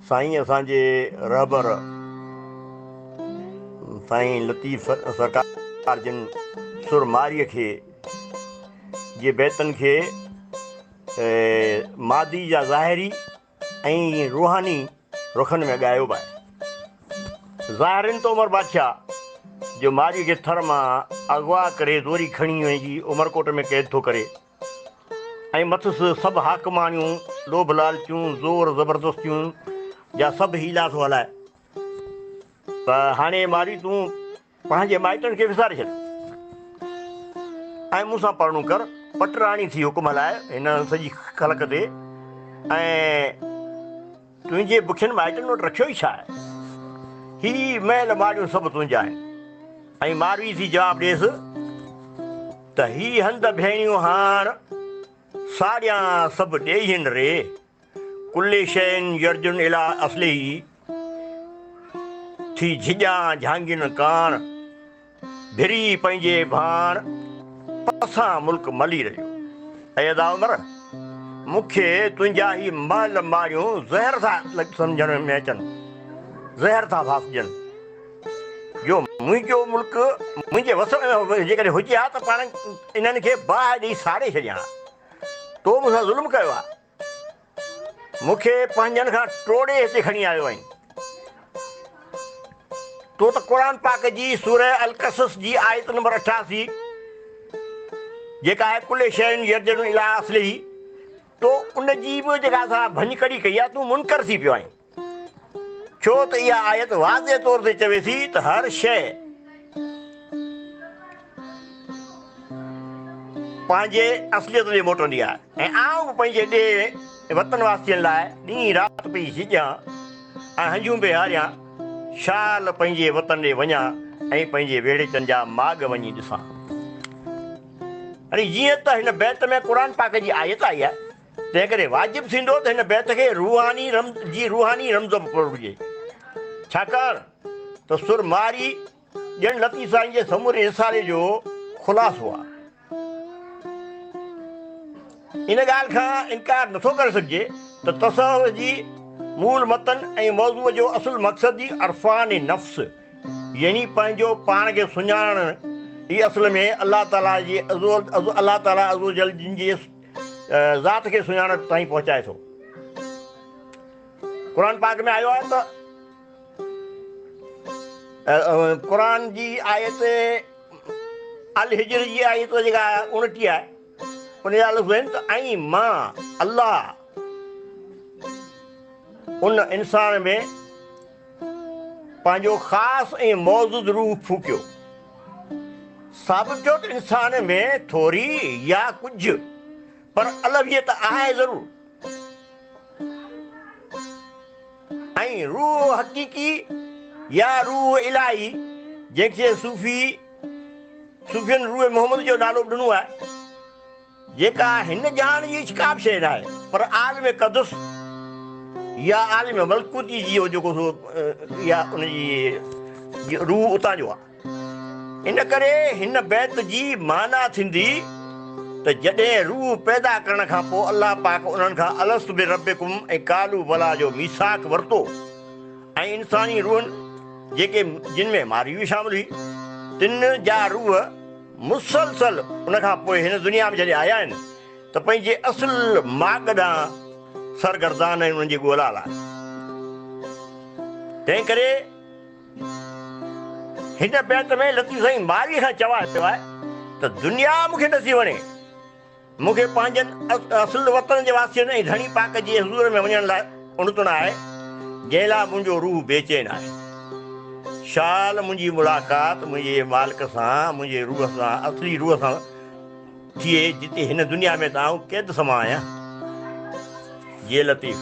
سائين اسان جي رهبر سائين لطيف سرڪار جن سر مارئي کي جي بيتن کي مادي جا ظاهري ۽ روحاني رخن ۾ ڳايو به آهي. ظاهرن ته عمر بادشاهه جو مارئي کي ٿر مان اغوا ڪري زوري کڻي وڃي عمرڪوٽ ۾ قيد ٿو ڪري. ۽ مٿس سڀ حاڪماڻيون، لوڀ لالچون، زور زبردستيون جا سڀ حيلا ٿو هلائي ته هاڻي مارئي تون پنهنجي مائٽن کي وساري ڇڏ ۽ مون سان پرڻو ڪر، پٽ راڻي ٿي حڪم هلاء هن سڄي خلق تي ۽ تنهنجي بکين مائٽن وٽ رکيو ئي ڇا آهي؟ هي محل ماڙيون سڀ تنهنجا آهن. ۽ ماروي ٿي جواب ڏيس ته هي هنڌ ڀيڻيون هاڻ ساڙيان سڀ ڏيهين ري، ڪل شيء يرجع الي اصله ٿي جهڄان جهانگين ڪاڻ. ڀري پنهنجي ڀاڻ پسان ملڪ ملير جو. اي ادا عمر! مون کي تنهنجا هي محل ماڙيون زهر ٿا سمجهڻ ۾ اچن، زهر ٿا ڀاسجن، جو منهنجو ملڪ منهنجي وس ۾ جيڪڏهن هجي ها ته پاڻ انهن کي باهه ڏيئي ساڙي ڇڏيان ها. تو مون سان ظلم ڪيو آهي. مون کي پنهنجن کان ٽوڙي هتي کڻي آيو آهين. تو ته قرآن پاڪ جي سوره القصص جي آيت نمبر 88 جيڪا آهي ڪل شيء يرجع الي اصله تو ان جي به جيڪا سا ڀڃڪڙي ڪئي آهي تون منڪر ٿي پيو آهين. ڇو ته اها آيت واضح طور تي چوي ٿي ته هر شيء پنهنجي اصليت ڏي موٽندي آهي ۽ آئون به پنهنجي ڏيهه وطن واسين لاء ڏينهن رات پئي جهڄان ۽ هنجون پئي هاريان، شال پنهنجي وطن ڏي وڃان ۽ پنهنجي ويڙهيچن جا ماڳ وڃي ڏسان. يعني جيئن ته هن بيت ۾ قرآن پاڪ جي آيت آئي آهي، تنهنڪري واجب ٿيندو ته هن بيت کي روحاني رمز جي روحاني رمز به پڙهجي، ڇاڪاڻ ته سر مارئي ڄڻ لطيف سائين جي سموري رسالي جو خلاصو آهي. ان ڳالهه کان انڪار نٿو ڪري سگهجي ته تصوف جي مول متن ۽ موضوع جو اصل مقصد ئي عرفان نفس يعني پنهنجو پاڻ کي سڃاڻڻ ئي اصل ۾ الله تعاليٰ جي الله تعاليٰ عزوجل جن جي ذات کي سڃاڻپ تائين پهچائي ٿو. قرآن پاڪ ۾ آيو آهي ته قرآن جي آيت الحجر جي آيت جيڪا 29 آهي ان جا لفظ آهن ته ۽ مان الله ان انسان ۾ پنهنجو خاص ۽ معزز روح ڦوڪيو. ثابت ٿيو ته انسان ۾ ٿوري يا ڪجهه پر الوهيت آهي ضرور ۽ روح حقيقي يا روح الاهي جنهن کي صوفي صوفين روح محمد جو نالو به ڏنو آهي. جيڪا هن جهان جي ڪا به شيء ناهي پر عالم قدس يا عالم ملڪوتي جي جيڪو سو يا ان جي روح اتان جو آهي. ان ڪري هن بيت جي معنيٰ ٿيندي ته جڏهن روح پيدا ڪرڻ کان پوء الله پاڪ انهن کان الست بربڪم ۽ قالوا بليٰ جو ميثاق ورتو ۽ انساني روحن جيڪي جن ۾ مارئي به شامل هئي تن جا روح مسلسل ان کان پوء هن دنيا ۾ جڏهن آيا آهن ته پنهنجي اصل ماڳ ڏانهن سرگردان آهن انهن جي ڳولا لاء. تنهن ڪري هن بيت ۾ لطيف سائين مارئيء کان چوايو آهي ته دنيا مون کي نٿي وڻي. مون کي پنهنجن اصل وطن جي واسين ۽ ڌڻي پاڪ جي حضور ۾ وڃڻ لاء اڻتڻ آهي، جنهن لاء منهنجو روح بيچين آهي. شال منهنجي ملاقات منهنجي مالڪ سان، منهنجي روح سان، اصلي روح سان ٿئي، جتي هن دنيا ۾ ته آئون قيد سمان آهيان. جي لطيف.